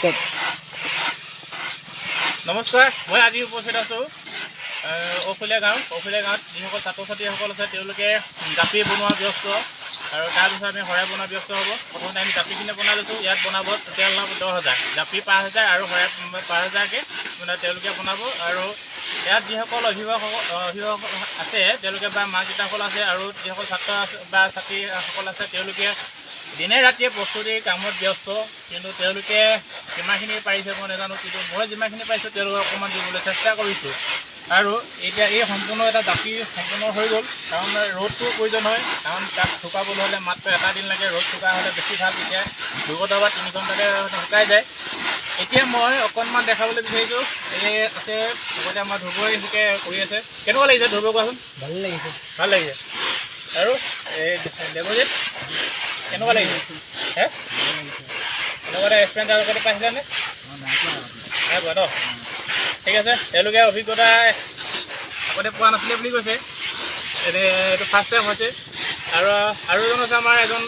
Start. নমস্কাৰ, মই আজি উপস্থিত আছোঁ ঔফুলীয়া গাঁও। ঔফুলীয়া গাঁৱত যিসকল ছাত্ৰ ছাত্ৰীসকল আছে, তেওঁলোকে জাপি বনোৱা ব্যস্ত আৰু তাৰপিছত আমি শৰাই বনোৱা ব্যস্ত হ'ব। প্ৰথমতে আমি জাপিখিনি বনাই লৈছোঁ। ইয়াত বনাব টোটেল 10,000, জাপি 5,000 আৰু শৰাই 5,000কৈ মানে তেওঁলোকে বনাব। আৰু ইয়াত যিসকল অভিভাৱক আছে তেওঁলোকে বা মাক দেউতাকসকল আছে আৰু যিসকল ছাত্ৰ আছে বা ছাত্ৰীসকল আছে, তেওঁলোকে দিনে ৰাতিয়ে প্ৰস্তুতিৰ কামত ব্যস্ত। কিন্তু তেওঁলোকে কিমানখিনি পাৰিছে মই নাজানো, কিন্তু মই যিমানখিনি পাৰিছোঁ তেওঁলোকক অকণমান দিবলৈ চেষ্টা কৰিছোঁ। আৰু এতিয়া এই সম্পূৰ্ণ এটা জাপি সম্পূৰ্ণ হৈ গ'ল, কাৰণ ৰ'দটোৰ প্ৰয়োজন হয়, কাৰণ তাক শুকাবলৈ হ'লে মাত্ৰ এটা দিন লাগে। ৰ'দ শুকা হ'লে বেছি ভাল। এতিয়া 2 ঘণ্টা বা 3 ঘণ্টাতে শুকাই যায়। এতিয়া মই অকণমান দেখাবলৈ বিচাৰিছোঁ। এই আছে, লগতে আমাৰ ধ্ৰুৱই শিকে কৰি আছে। কেনেকুৱা লাগিছে ধ্ৰুৱ, কোৱাচোন? ভালে লাগিছে। ভাল লাগিছে। আৰু এই দেৱজিত, কেনেকুৱা লাগিছে হে? এনেকুৱা এটা এক্সপিৰিয়েঞ্চ আগতে পাইছিলানে? নাই পোৱা ন? ঠিক আছে। তেওঁলোকে অভিজ্ঞতা আগতে পোৱা নাছিলে বুলি কৈছে। এনে এইটো ফাৰ্ষ্ট টাইম হৈছে। আৰু আৰু এজন আছে, আমাৰ এজন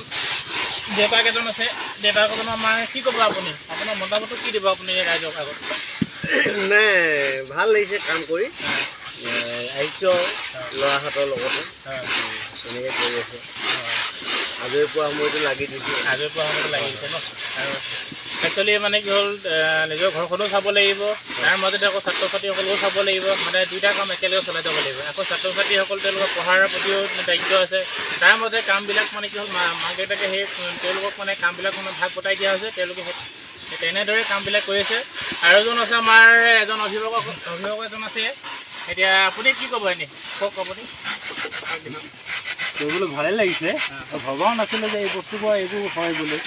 দেউতাক এজন আছে। দেউতাক এজন আমাৰ, কি ক'ব আপুনি? আপোনাৰ মতামতটো কি দিব আপুনি ৰাইজক আগত? নাই, ভাল লাগিছে কাম কৰি। আহিছোঁ আৰু ল'ৰাহঁতৰ লগতে তেনেকৈ কৰি আছে। আজৰি পোৱা সময়তো লাগি দিছোঁ। আজৰি পোৱা সময়তো লাগি দিছে ন? আৰু একচুৱেলি মানে কি হ'ল, নিজৰ ঘৰখনো চাব লাগিব, তাৰ মাজতে আকৌ ছাত্ৰ ছাত্ৰীসকলেও চাব লাগিব। মানে দুইটা কাম একেলগে চলাই যাব লাগিব। আকৌ ছাত্ৰ ছাত্ৰীসকল তেওঁলোকৰ পঢ়াৰ প্ৰতিও দায়িত্ব আছে। তাৰ মাজতে কামবিলাক মানে কি হ'ল, মাক দেউতাকে সেই তেওঁলোকক মানে কামবিলাক মানে ভাগ বটাই দিয়া হৈছে। তেওঁলোকে সেই তেনেদৰে কামবিলাক কৰি আছে। আৰু এজন আছে, আমাৰ এজন অভিভাৱক এজন আছে। এতিয়া আপুনি কি ক'ব এনেই কওক আপুনি। কৰিবলৈ ভালেই লাগিছে। ভবাও নাছিলোঁ যে এই বস্তুবোৰ এইবোৰ হয় বুলি।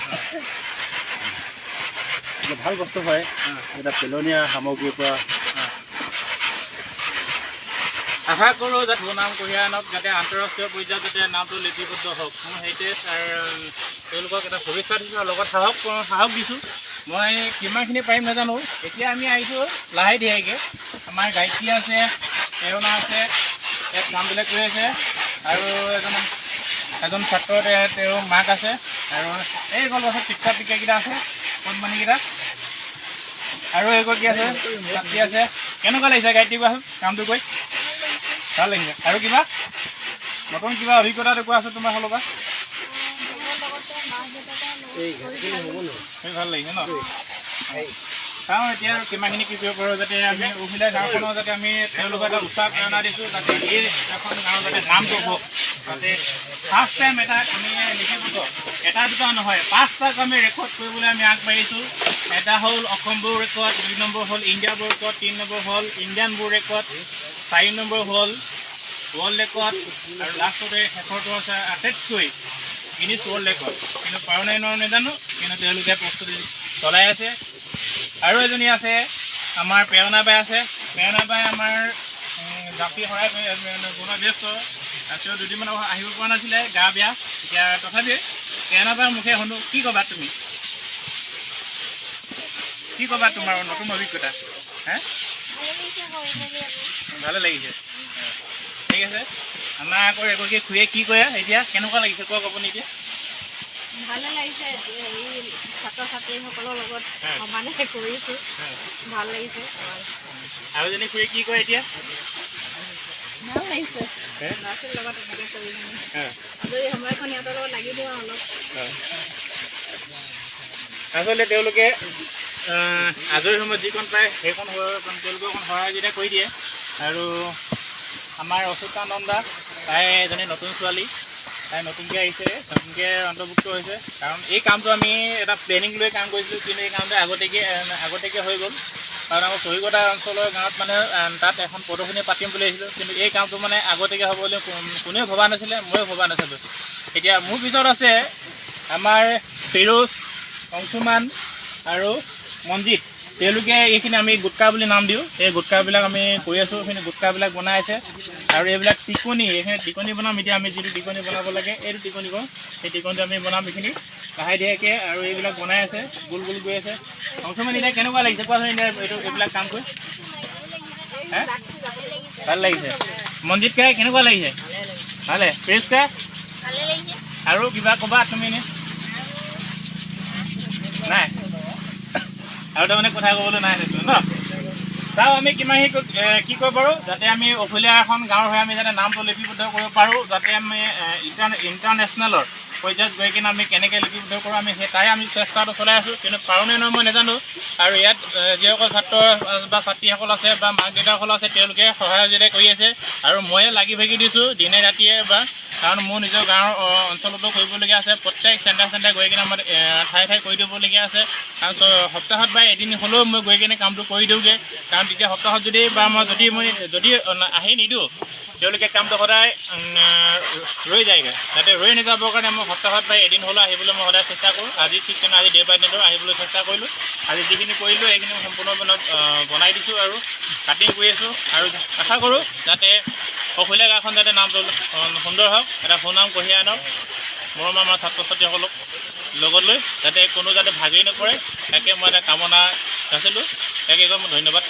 যে ভাল বস্তু হয় এটা পেলনীয়া সামগ্ৰীৰ পৰা। আশা কৰোঁ যাতে সুনাম কঢ়িয়াই আনক, যাতে আন্তঃৰাষ্ট্ৰীয় পৰ্যায়ত যাতে নামটো লিপিবদ্ধ হওক। মই সেইটোৱে তেওঁলোকক এটা শুভেচ্ছা দিছোঁ আৰু লগত সাহস সাহস দিছোঁ। মই কিমানখিনি পাৰিম নাজানো। এতিয়া আমি আহিছোঁ লাহে ধীৰেকৈ। আমাৰ গায়ত্ৰী আছে, প্ৰেৰণা আছে, ইয়াত কামবিলাক কৰি আছে। আৰু এজন এজন ছাত্ৰ, তেওঁৰ মাক আছে। আৰু এই গল আছে পিতা পিতাকেইটা আছে, কণমানিকেইটা। আৰু এগৰাকী আছে, ছাত্ৰী আছে। কেনেকুৱা লাগিছে গায়ত্ৰী, কোৱাচোন? কামটো কৰি ভাল লাগিছে। আৰু কিবা নতুন কিবা অভিজ্ঞতাটো কোৱাচোন তোমাৰ ফালৰ পৰা। এই ঘাটখিনি হ'ব নহয়। সেই ভাল লাগিছে ন? চাওঁ এতিয়া আৰু কিমানখিনি কি কৰিব পাৰোঁ, যাতে আমি ঔফুলীয়া গাঁওখনৰ যাতে আমি তেওঁলোকক এটা উৎসাহ প্ৰেৰণা দিছোঁ, যাতে এই এখন গাঁৱৰ যাতে নামটো হওক, যাতে ফাৰ্ষ্ট টাইম এটা আমি লিখিব। এটা দুটা নহয়, পাঁচটাক আমি ৰেকৰ্ড কৰিবলৈ আমি আগবাঢ়িছোঁ। এটা হ'ল অসম বুক ৰেকৰ্ড, 2 নম্বৰ হ'ল ইণ্ডিয়া বুক ৰেকৰ্ড, 3 নম্বৰ হ'ল ইণ্ডিয়ান বুক ৰেকৰ্ড, 4 নম্বৰ হ'ল ৱৰ্ল্ড ৰেকৰ্ড আৰু লাষ্টতে শেষৰটো হৈছে আটাইতকৈ গিনিছ ৱৰ্ল্ড ৰেকৰ্ড। কিন্তু পাৰোঁ নাই নোৱাৰোঁ নাজানো, কিন্তু তেওঁলোকে প্ৰস্তুতি চলাই আছে। আৰু এজনী আছে, আমাৰ প্ৰেৰণা বাই আছে। প্ৰেৰণা বাই আমাৰ জাপি শৰাই বনোৱা ব্যস্ত। তেওঁ দুদিনমান আগত আহিব পৰা নাছিলে, গা বেয়া। এতিয়া তথাপি প্ৰেৰণা বাৰ মুখে শুনো। কি ক'বা তুমি, কি ক'বা তোমাৰ নতুন অভিজ্ঞতা হে? ভালে লাগিছে। ঠিক আছে। আমাৰ আকৌ এগৰাকী খুৰীয়ে কি কয় এতিয়া? কেনেকুৱা লাগিছে কওক আপুনি এতিয়া। ভালে লাগিছে। হেৰি, ছাত্ৰ ছাত্ৰীসকলৰ লগত সমানে কৰিছোঁ, ভাল লাগিছে। আৰু এজনী খুৰীয়ে কি কয় এতিয়া? ভাল লাগিছে। ল'ৰা ছোৱালীৰ লগত তেনেকৈ কৰি পিনি আজৰি সময়খন সিহঁতৰ লগত লাগি দিওঁ আৰু অলপ। আচলতে তেওঁলোকে আজৰি সময়ত যিকণ পায় সেইকণ তেওঁলোকে অকণ সহায়যোগিতা কৰি দিয়ে। আৰু আমাৰ অচ্যুতানন্দা, তাই এজনী নতুন ছোৱালী। তাই নতুনকৈ আহিছে, নতুনকৈ অন্তৰ্ভুক্ত হৈছে। কাৰণ এই কামটো আমি এটা প্লেনিং লৈ কাম কৰিছিলোঁ, কিন্তু এই কামটো আগতীয়াকৈ আগতীয়াকৈ হৈ গ'ল। কাৰণ আমাৰ চহিকটা অঞ্চলৰ গাঁৱত মানে তাত এখন প্ৰদৰ্শনী পাতিম বুলি আহিছিলোঁ, কিন্তু এই কামটো মানে আগতীয়াকৈ হ'ব বুলি কোনেও ভবা নাছিলে, ময়ো ভবা নাছিলোঁ। এতিয়া মোৰ পিছত আছে আমাৰ ফিৰোজ, অংশুমান আৰু মঞ্জিত। তেওঁলোকে এইখিনি আমি গুটকা বুলি নাম দিওঁ। এই গুটকাবিলাক আমি কৰি আছোঁ। এইখিনি গুটকাবিলাক বনাই আছে আৰু এইবিলাক টিকনি, এইখিনি টিকনি বনাম। এতিয়া আমি যিটো টিকনি বনাব লাগে, এইটো টিকনি কওঁ, সেই টিকনিটো আমি বনাম এইখিনি লাহে ধীৰেকৈ। আৰু এইবিলাক বনাই আছে, গোল গোল গৈ আছে। অংশুমান, এতিয়া কেনেকুৱা লাগিছে কোৱাচোন এতিয়া এইটো এইবিলাক কাম কৰি? হে, ভাল লাগিছে। মঞ্জিত কাই, কেনেকুৱা লাগিছে? ভালে। ফিৰোজ কাই? ভালে লাগিছে। আৰু কিবা ক'বা তুমি? নে নাই? আৰু তাৰমানে কথা ক'বলৈ নাই সেইটো ন। চাওঁ আমি কিমান কি কৰিব পাৰোঁ, যাতে আমি অফুলীয়া এখন গাঁৱৰ হৈ আমি যাতে নামটো লিপিবদ্ধ কৰিব পাৰোঁ, যাতে আমি ইণ্টাৰনেশ্যনেলৰ পৰ্যায়ত গৈ কিনে আমি কেনেকৈ লিপিবদ্ধ কৰোঁ, আমি সেই তাৰে আমি চেষ্টাটো চলাই আছোঁ। কিন্তু পাৰোঁ নে নহয় মই নাজানো। আৰু ইয়াত যিসকল ছাত্ৰ বা ছাত্ৰীসকল আছে বা মাক দেউতাকসকল আছে, তেওঁলোকে সহায় সহযোগিতা কৰি আছে আৰু ময়ে লাগি ভাগি দিছোঁ দিনে ৰাতিয়ে। বা কাৰণ মোৰ নিজৰ গাঁৱৰ অঞ্চলতো কৰিবলগীয়া আছে, প্ৰত্যেক চেণ্টাৰ চেণ্টাৰ গৈ কিনে আমাৰ ঠায়ে ঠায়ে কৰি দিবলগীয়া আছে। কাৰণ সপ্তাহত বা এদিন হ'লেও মই গৈ কিনে কামটো কৰি দিওঁগৈ। কাৰণ তেতিয়া সপ্তাহত যদি বা মই যদি মই যদি আহি নিদিওঁ, তেওঁলোকে কামটো সদায় ৰৈ যায়গৈ। যাতে ৰৈ নাযাবৰ কাৰণে মই সপ্তাহত বা এদিন হ'লেও আহিবলৈ মই সদায় চেষ্টা কৰোঁ। আজি ঠিক তেনে আজি দেওবাৰ দিনটো আহিবলৈ চেষ্টা কৰিলোঁ। আজি যিখিনি কৰিলোঁ সেইখিনি সম্পূৰ্ণ বনাই দিছোঁ আৰু কাটিং কৰি আছোঁ। আৰু আশা কৰোঁ যাতে অসমীয়া গাঁওখন যাতে নামটো সুন্দৰ হওক, এটা সুনাম কঢ়িয়াই আনক। মৰম আমাৰ ছাত্ৰ ছাত্ৰীসকলক লগত লৈ যাতে কোনো যাতে ভাগৰি নপৰে, তাকে মই এটা কামনা যাচিলোঁ। তাকে কৈ মই ধন্যবাদ।